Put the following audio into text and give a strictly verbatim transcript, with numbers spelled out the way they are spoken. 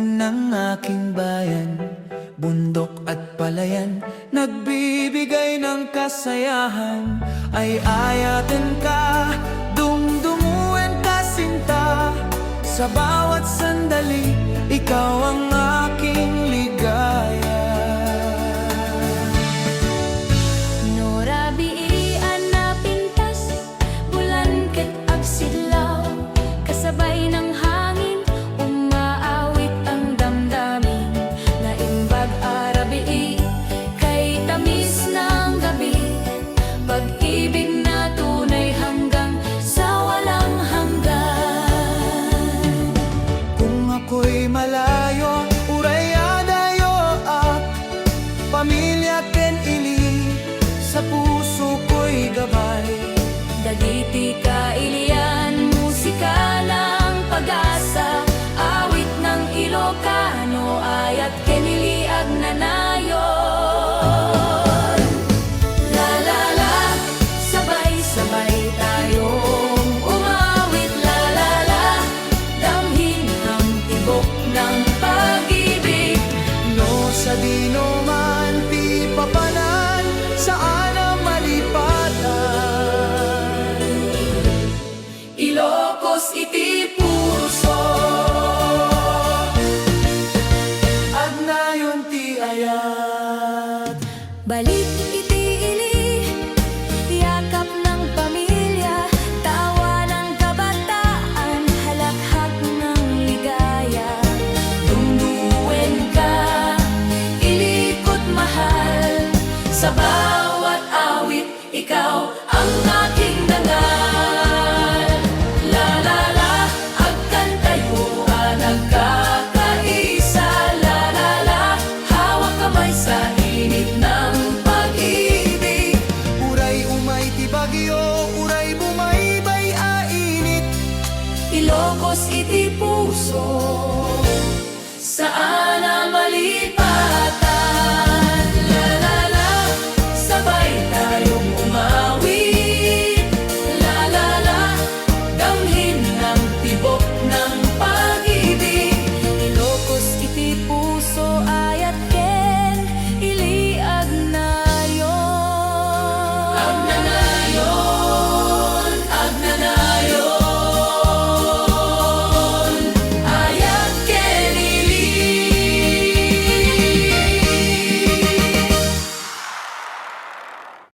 ng aking bayan, bundok at palayan, nagbibigay ng kasayahan. Ay-ayaten ka, dumdumuen ka, sinta. Sa bawat sandali, ikaw ang aking ligaya. No rabii a napintas, bulan ket agsidlaw, kasabay ng hangin, umaawit ang damdamin. Naimbag a rabii, kay tamis ng gabi, pag-ibig na tunay hanggang sa walang hanggan. Kung ako'y malayo, uray adayoak, pamilya ken ili, sa puso ko'y gabay. Dagiti kailian, musika ng pag-asa, awit ng Ilocano, ayat ken ili agnanayon. La, la, la, sabay-sabay tayong umawit. La, la, la, damhin ang tibok ng pag-ibig. No sadino man ti papanan, saan a malipatan. Ilocos iti puso, agnayon ti ayat. Balik